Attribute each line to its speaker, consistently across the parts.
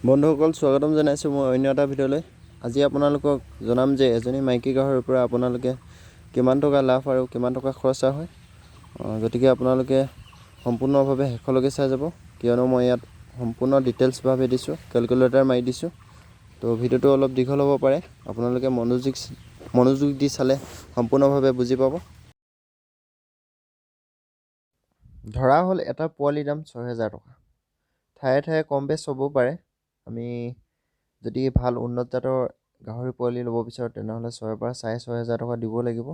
Speaker 1: বন্ধুসকল, স্বাগতম জনাইছোঁ মই অন্য এটা ভিডিঅ'লৈ। আজি আপোনালোকক জনাম যে এজনী মাইকী গাহৰিৰ পৰা আপোনালোকে কিমান টকা লাভ আৰু কিমান টকা খৰচা হয়। গতিকে আপোনালোকে সম্পূৰ্ণভাৱে শেষলৈকে চাই যাব, কিয়নো মই ইয়াত সম্পূৰ্ণ ডিটেইলছভাৱে দিছোঁ, কেলকুলেটাৰ মাৰি দিছোঁ। তো ভিডিঅ'টো অলপ দীঘল হ'ব পাৰে, আপোনালোকে মনোযোগ দি চালে সম্পূৰ্ণভাৱে বুজি পাব। ধৰা হ'ল এটা পোৱালিৰ দাম 6000 টকা, ঠায়ে ঠায়ে কম বেছ হ'ব পাৰে। আমি যদি ভাল উন্নত জাতৰ গাহৰি পোৱালি ল'ব বিচাৰোঁ, তেনেহ'লে 6ৰ পৰা 6500 টকা দিব লাগিব।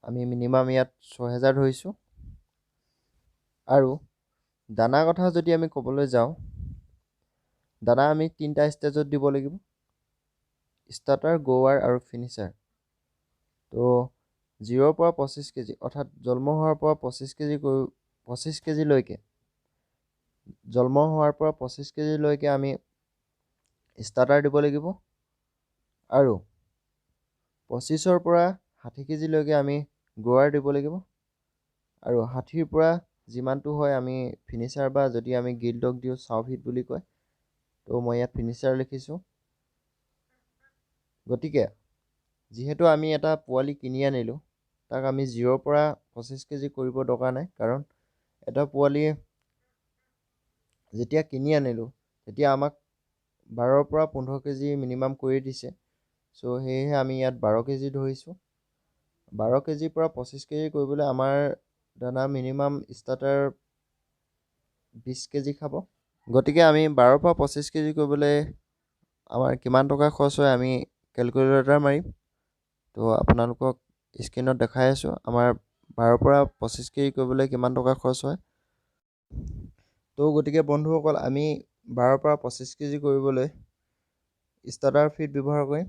Speaker 1: আমি মিনিমাম ইয়াত 6000 ধৰিছোঁ। আৰু দানা কথা যদি আমি ক'বলৈ যাওঁ, দানা আমি তিনিটা ষ্টেজত দিব লাগিব, ষ্টাৰ্টাৰ, গ্ৰ'ৱাৰ আৰু ফিনিচাৰ। তো 0ৰ পৰা 25 কেজি, অৰ্থাৎ জন্ম হোৱাৰ পৰা 25 কেজি কৰি 25 কেজিলৈকে, জন্ম হোৱাৰ পৰা 25 কেজিলৈকে আমি ষ্টাৰ্টাৰ দিব লাগিব। আৰু 25ৰ পৰা 60 কেজিলৈকে আমি গ্ৰ'ৱাৰ দিব লাগিব। আৰু 60ৰ পৰা যিমানটো হয় আমি ফিনিচাৰ বা যদি আমি গিল্ডক দিওঁ চাও ফিট বুলি কয়, তো মই ইয়াত ফিনিচাৰ লিখিছোঁ। গতিকে যিহেতু আমি এটা পোৱালি কিনি আনিলোঁ, তাক আমি 0ৰ পৰা 25 কেজি কৰিব দৰকাৰ নাই, কাৰণ এটা পোৱালি যেতিয়া কিনি আনিলোঁ তেতিয়া আমাক 12ৰ পৰা 15 কেজি মিনিমাম কৰি দিছে। চ' সেয়েহে আমি ইয়াত 12 কেজি ধৰিছোঁ। 12 কেজিৰ পৰা 25 কেজি কৰিবলৈ আমাৰ দানা মিনিমাম ষ্টাৰ্টাৰ 20 কেজি খাব। গতিকে আমি 12ৰ পৰা 25 কেজি কৰিবলৈ আমাৰ কিমান টকা খৰচ হয় আমি কেলকুলেটাৰ মাৰিম। তো আপোনালোকক স্ক্ৰীণত দেখাই আছোঁ আমাৰ 12ৰ পৰা 25 কেজি কৰিবলৈ কিমান টকা খৰচ হয়। তো গতিকে বন্ধুসকল, আমি 12ৰ পৰা 25 কেজি কৰিবলৈ ষ্টাৰ্টাৰ ফিড ব্যৱহাৰ কৰিম।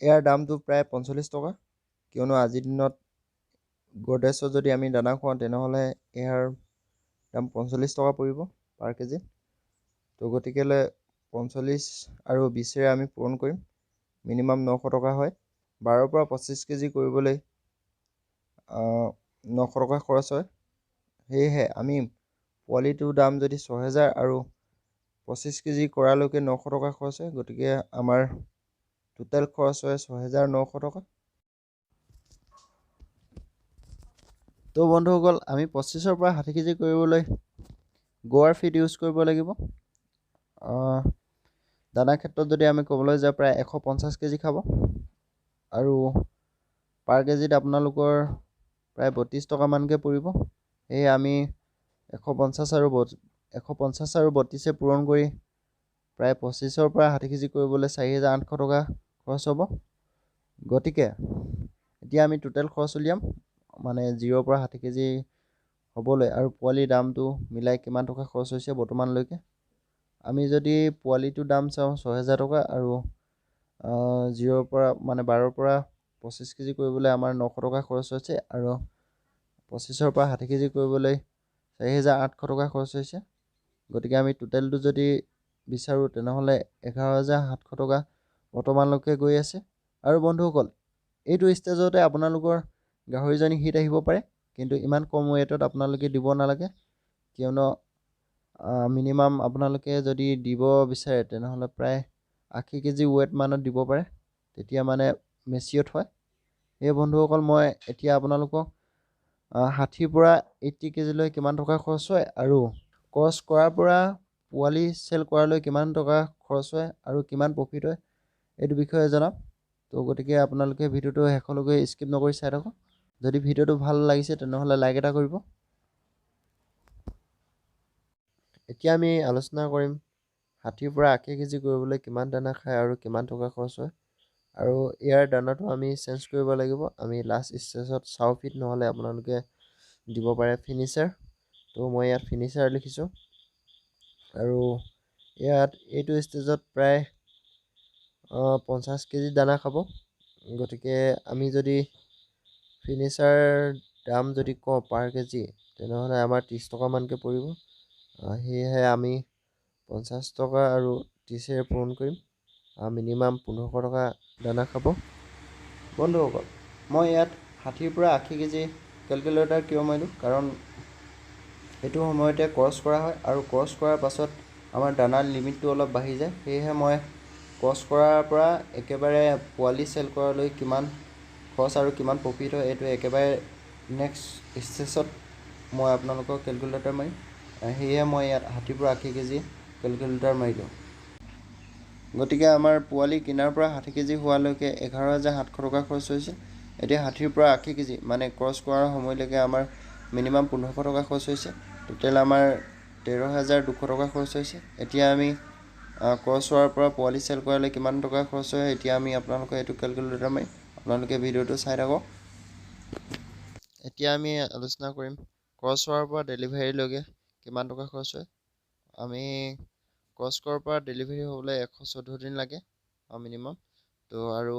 Speaker 1: ইয়াৰ দামটো প্ৰায় 45 টকা, কিয়নো আজিৰ দিনত গডৰেজত যদি আমি দানা খুৱাওঁ তেনেহ'লে ইয়াৰ দাম 45 টকা পৰিব পাৰ কেজি। তো গতিকেলৈ 45 আৰু 20ৰে আমি পূৰণ কৰিম, মিনিমাম 900 টকা হয়। 12ৰ পৰা 25 কেজি কৰিবলৈ 900 টকা খৰচ হয়। সেয়েহে আমি পোৱালিটোৰ দাম যদি 6000 আৰু 25 কেজি কৰালৈকে 900 টকা খৰচ হয়, গতিকে আমাৰ টোটেল খৰচ হয় 6900 টকা। তো বন্ধুসকল, আমি 25ৰ পৰা 60 কেজি কৰিবলৈ গ্ৰ'ৱাৰ ফিড ইউজ কৰিব লাগিব। দানাৰ ক্ষেত্ৰত যদি আমি ক'বলৈ যাওঁ, প্ৰায় 150 কেজি খাব আৰু পাৰ কেজিত আপোনালোকৰ প্ৰায় 32 টকামানকৈ পৰিব। সেয়ে আমি 150 আৰু 32 পূৰণ কৰি প্ৰায় 25ৰ পৰা 60 কেজি কৰিবলৈ 4800 টকা খৰচ হ'ব। গতিকে এতিয়া আমি টোটেল খৰচ উলিয়াম, মানে 0ৰ পৰা 60 কেজি হ'বলৈ আৰু পোৱালিৰ দামটো মিলাই কিমান টকা খৰচ হৈছে বৰ্তমানলৈকে। আমি যদি পোৱালিটোৰ দাম চাওঁ 6000 টকা আৰু 0ৰ পৰা মানে 12ৰ পৰা 25 কেজি কৰিবলৈ আমাৰ 900 টকা খৰচ হৈছে আৰু 25ৰ পৰা 60 কেজি কৰিবলৈ 4800 টকা খৰচ হৈছে। গতিকে আমি টোটেলটো যদি বিচাৰোঁ তেনেহ'লে 11700 টকা বৰ্তমানলৈকে গৈ আছে। আৰু বন্ধুসকল, এইটো ষ্টেজতে আপোনালোকৰ গাহৰিজনী হিট আহিব পাৰে, কিন্তু ইমান কম ৱেটত আপোনালোকে দিব নালাগে, কিয়নো মিনিমাম আপোনালোকে যদি দিব বিচাৰে তেনেহ'লে প্ৰায় 80 কেজি ৱেট মানত দিব পাৰে, তেতিয়া মানে মেচিয়ত হয়। এই বন্ধুসকল, মই এতিয়া আপোনালোকক 60ৰ পৰা 80 কেজিলৈ কিমান টকা খৰচ হয় আৰু ক্ৰছ কৰাৰ পৰা পোৱালি চেল কৰালৈ কিমান টকা খৰচ হয় আৰু কিমান প্ৰফিট হয় এইটো বিষয়ে জনাম। তো গতিকে আপোনালোকে ভিডিঅ'টো শেষলৈকে স্কিপ নকৰি চাই থাকক। যদি ভিডিঅ'টো ভাল লাগিছে তেনেহ'লে লাইক এটা কৰিব। এতিয়া আমি আলোচনা কৰিম 60ৰ পৰা 80 কেজি কৰিবলৈ কিমান দানা খায় আৰু কিমান টকা খৰচ হয়। আৰু ইয়াৰ দানাটো আমি চেঞ্জ কৰিব লাগিব, আমি লাষ্ট ষ্টেজত চাও ফিট নহ'লে আপোনালোকে দিব পাৰে ফিনিচাৰ। তো মই ইয়াত ফিনিচাৰ লিখিছোঁ। আৰু ইয়াত এইটো ষ্টেজত প্ৰায় 50 কেজি দানা খাব। গতিকে আমি যদি ফিনিচাৰ দাম যদি কওঁ পাৰ কেজি তেনেহ'লে আমাৰ 30 টকামানকৈ পৰিব। সেয়েহে আমি 50 টকা আৰু 30ৰে পূৰণ কৰিম, মিনিমাম 1500 টকা দানা খাব। বন্ধুসকল, মই ইয়াত 60ৰ পৰা 80 কেজি কেলকুলেটাৰ কিয় মাৰিলোঁ, কাৰণ এইটো সময়তে ক্ৰছ কৰা হয় আৰু ক্ৰছ কৰাৰ পাছত আমাৰ দানাৰ লিমিটটো অলপ বাঢ়ি যায়। সেয়েহে মই ক্ৰছ কৰাৰ পৰা একেবাৰে পোৱালি চেল কৰালৈ কিমান খৰচ আৰু কিমান প্ৰফিট হয়, এইটো একেবাৰে নেক্সট ষ্টেজত মই আপোনালোকক কেলকুলেটৰ মাৰিম। সেয়েহে মই ইয়াত 60ৰ পৰা 80 কেজি কেলকুলেটৰ মাৰিলোঁ। গতিকে আমাৰ পোৱালি কিনাৰ পৰা 60 কেজি হোৱালৈকে 11,700 টকা খৰচ হৈছিল। এতিয়া 60ৰ পৰা 80 কেজি, মানে ক্ৰছ কৰাৰ সময়লৈকে আমাৰ মিনিমাম 1,500 টকা খৰচ হৈছে। টোটেল আমাৰ 13,200 টকা খৰচ হৈছে। এতিয়া আমি ক্ৰছ হোৱাৰ পৰা পোৱালি চেল কৰালৈ কিমান টকা খৰচ হয়, এতিয়া আমি আপোনালোকক এইটো কেলকুলেটৰ মাৰিম। আপোনালোকে ভিডিঅ'টো চাই থাকক। এতিয়া আমি আলোচনা কৰিম ক্ৰছ হোৱাৰ পৰা ডেলিভাৰীলৈকে কিমান টকা খৰচ হয়। আমি ক্ৰছ কৰাৰ পৰা ডেলিভাৰী হ'বলৈ 114 দিন লাগে মিনিমাম। তো আৰু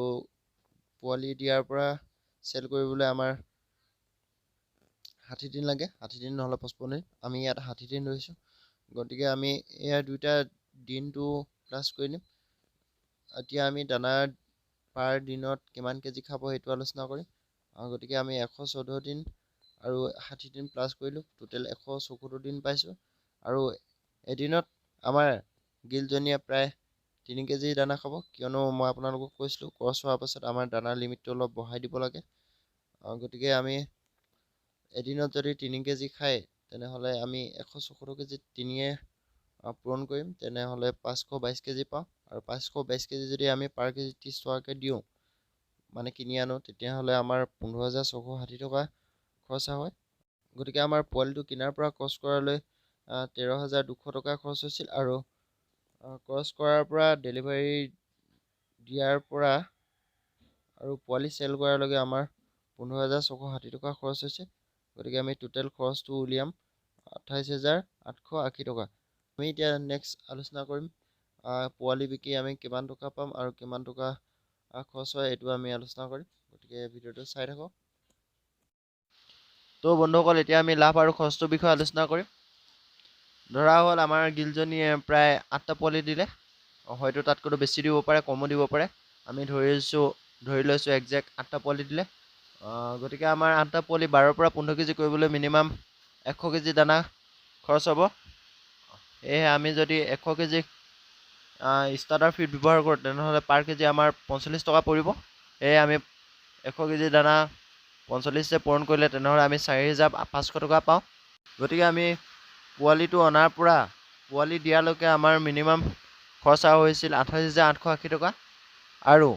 Speaker 1: পোৱালি দিয়াৰ পৰা চেল কৰিবলৈ আমাৰ 60 দিন লাগে, 60 দিন নহ'লে 55 দিন। আমি ইয়াত 60 দিন ধৰিছোঁ। গতিকে আমি ইয়াৰ দুইটা দিনটো প্লাছ কৰি দিম। এতিয়া আমি দানা পাৰ দিনত কিমান কেজি খাব, সেইটো আলোচনা কৰিম। গতিকে আমি 114 দিন আৰু 60 দিন প্লাছ কৰিলোঁ, টোটেল 174 দিন পাইছোঁ। আৰু এদিনত আমাৰ গিলজনীয়ে প্ৰায় 3 কেজি দানা খাব, কিয়নো মই আপোনালোকক কৈছিলোঁ ক্ৰছ হোৱাৰ পাছত আমাৰ দানাৰ লিমিটটো অলপ বঢ়াই দিব লাগে। গতিকে আমি এদিনত যদি 3 কেজি খায়, তেনেহ'লে আমি 174 কেজি তিনিয়ে পূৰণ কৰিম, তেনেহ'লে 522 কেজি পাওঁ। আৰু 522 কেজি যদি আমি পাৰ কেজি 30 টকাকৈ দিওঁ, মানে কিনি আনো, তেতিয়াহ'লে আমাৰ 15,660 টকা খৰচা হয়। গতিকে আমাৰ পোৱালিটো কিনাৰ পৰা ক্ৰছ কৰালৈ 13,200 টকা খৰচ হৈছিল আৰু ক্ৰছ কৰাৰ পৰা ডেলিভাৰী দিয়াৰ পৰা আৰু পোৱালি চেল কৰালৈকে আমাৰ 15,660 টকা খৰচ হৈছে। গতিকে আমি টোটেল খৰচটো উলিয়াম 28,880 টকা। আমি এতিয়া নেক্সট আলোচনা কৰিম পোৱালি বিকি আমি কিমান টকা পাম আৰু কিমান টকা খৰচ হয়, এইটো আমি আলোচনা কৰিম। গতিকে ভিডিঅ'টো চাই থাকক। তো বন্ধুসকল, এতিয়া আমি লাভ আৰু খৰচটোৰ বিষয়ে আলোচনা কৰিম। ধৰা হ'ল আমাৰ গিলজনীয়ে প্ৰায় 8টা পোৱালি দিলে, হয়তো তাতকৈতো বেছি দিব পাৰে, কমো দিব পাৰে। আমি ধৰি লৈছোঁ একজেক্ট 8টা পোৱালি দিলে। গতিকে আমাৰ 8টা পোৱালি 12ৰ পৰা 15 কেজি কৰিবলৈ মিনিমাম 100 কেজি দানা খৰচ হ'ব। সেয়েহে আমি যদি 100 কেজি ষ্টাৰ্টাৰ ফিড ব্যৱহাৰ কৰোঁ, তেনেহ'লে পাৰ কেজি আমাৰ 45 টকা পৰিব। সেয়ে আমি 100 কেজি দানা 45ে পূৰণ কৰিলে তেনেহ'লে আমি 4,500 টকা পাওঁ। গতিকে আমি পোৱালিটো অনাৰ পৰা পোৱালি দিয়ালৈকে আমাৰ মিনিমাম খৰচা হৈছিল 28,880 টকা আৰু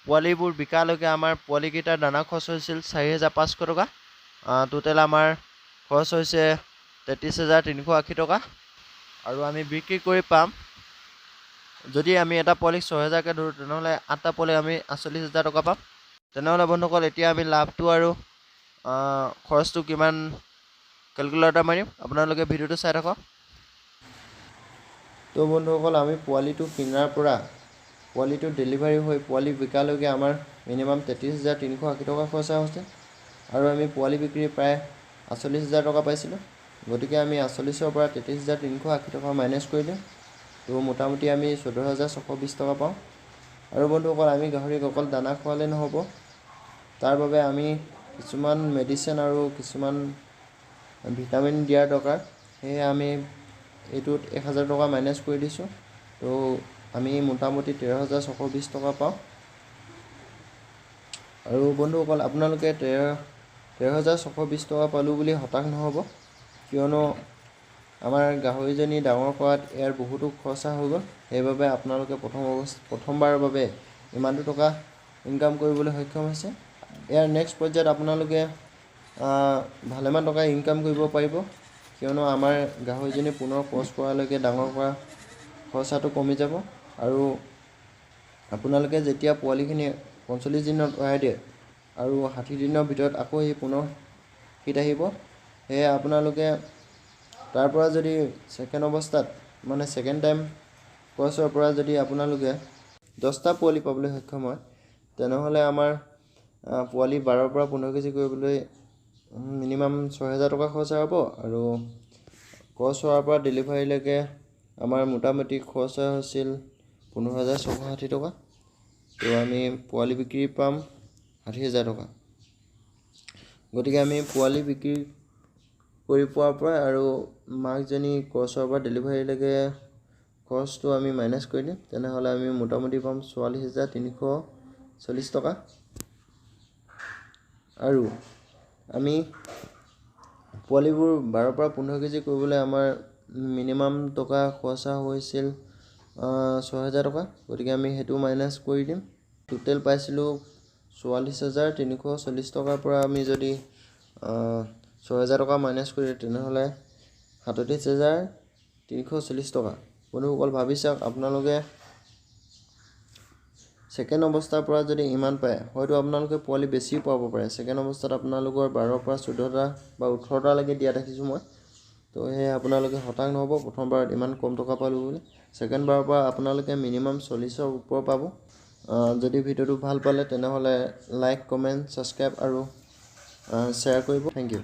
Speaker 1: পোৱালিবোৰ বিকালৈকে আমাৰ পোৱালিকেইটাৰ দানা খৰচ হৈছিল 4,500 টকা। টোটেল আমাৰ খৰচ হৈছে 33,380 টকা। আৰু আমি বিক্ৰী কৰি পাম, যদি আমি এটা পোৱালিক 6,000কৈ ধৰোঁ, তেনেহ'লে 8টা পোৱালিক আমি 48,000 টকা পাম। তেনেহ'লে বন্ধুসকল, এতিয়া আমি লাভটো আৰু খৰচটো কিমান কেলকুলেটৰ মাৰিম। আপোনালোকে ভিডিঅ'টো চাই থাকক। তো বন্ধুসকল, আমি পোৱালিটো কিনাৰ পৰা পোৱালিটো ডেলিভাৰী হৈ পোৱালি বিকালৈকে আমাৰ মিনিমাম 33,380 টকা খৰচা হৈছে আৰু আমি পোৱালি বিক্ৰী প্ৰায় 48,000 টকা পাইছিলোঁ। গতিকে আমি 48ৰ পৰা 33,380 টকা মাইনাছ কৰিলোঁ, তো মোটামুটি আমি 14,620 টকা পাওঁ। আৰু বন্ধুসকল, আমি গাহৰিক অকল দানা খোৱালে নহ'ব, তাৰ বাবে আমি কিছুমান মেডিচিন আৰু কিছুমান ভিটামিন দিয়াৰ দৰকাৰ। সেয়ে আমি এইটোত 1,000 টকা মাইনাছ কৰি দিছোঁ, তো আমি মোটামুটি 13,620 টকা পাওঁ। আৰু বন্ধুসকল, আপোনালোকে 13,620 টকা পালোঁ বুলি হতাশ নহ'ব, কিয়নো আমাৰ গাহৰিজনী ডাঙৰ কৰাত ইয়াৰ বহুতো খৰচা হৈ গ'ল। সেইবাবে আপোনালোকে প্ৰথমবাৰৰ বাবে ইমানটো টকা ইনকাম কৰিবলৈ সক্ষম হৈছে। ইয়াৰ নেক্সট পৰ্যায়ত আপোনালোকে ভালেমান টকা ইনকাম কৰিব পাৰিব, কিয়নো আমাৰ গাহৰিজনী পুনৰ ক্ৰছ কৰালৈকে ডাঙৰ কৰা খৰচাটো কমি যাব। আৰু আপোনালোকে যেতিয়া পোৱালিখিনি 45 দিনত অৰাই দিয়ে আৰু 60 দিনৰ ভিতৰত আকৌ সি পুনৰ হিট আহিব, সেয়ে আপোনালোকে তাৰ পৰা যদি ছেকেণ্ড অৱস্থাত, মানে ছেকেণ্ড টাইম ক্ৰছৰ পৰা যদি আপোনালোকে 10টা পোৱালি পাবলৈ সক্ষম হয়, তেনেহ'লে আমাৰ পোৱালি 12ৰ পৰা 15 কেজি কৰিবলৈ মিনিমাম 6,000 টকা খৰচা হ'ব। আৰু ক্ৰছ হোৱাৰ পৰা ডেলিভাৰীলৈকে আমাৰ মোটামুটি খৰচা হৈছিল 15,660 টকা। তো আমি পোৱালি বিক্ৰী পাম 60,000 টকা। গতিকে আমি পোৱালি বিক্ৰী কৰি পোৱাৰ পৰা আৰু মাকজনী ক্ৰছৰ পৰা ডেলিভাৰীলৈকে খৰচটো আমি মাইনাছ কৰি দিম, তেনেহ'লে আমি মোটামুটি পাম 44,340 টকা। আৰু আমি পোৱালিবোৰ 12ৰ পৰা 15 কেজি কৰিবলৈ আমাৰ মিনিমাম টকা খৰচা হৈছিল 6,000 টকা, গতিকে আমি সেইটো মাইনাছ কৰি দিম। টোটেল পাইছিলোঁ 44,340 টকাৰ পৰা আমি যদি 6,000 টকা মাইনাছ কৰি দিওঁ, তেনেহ'লে 37,340 টকা। বন্ধুসকল, ভাবি চাওক, আপোনালোকে ছেকেণ্ড অৱস্থাৰ পৰা যদি ইমান পায়, হয়তো আপোনালোকে পোৱালি বেছিও পাব পাৰে। ছেকেণ্ড অৱস্থাত আপোনালোকৰ 12ৰ পৰা 14টা বা 18টালৈকে দিয়া দেখিছোঁ মই। তো সেয়ে আপোনালোকে হতাশ নহ'ব প্ৰথমবাৰত ইমান কম টকা পালোঁ বুলি। ছেকেণ্ড বাৰৰ পৰা আপোনালোকে মিনিমাম 40ৰ ওপৰ পাব। যদি ভিডিঅ'টো ভাল পালে, তেনেহ'লে লাইক, কমেণ্ট, ছাবস্ক্ৰাইব আৰু শ্বেয়াৰ কৰিব। Thank U.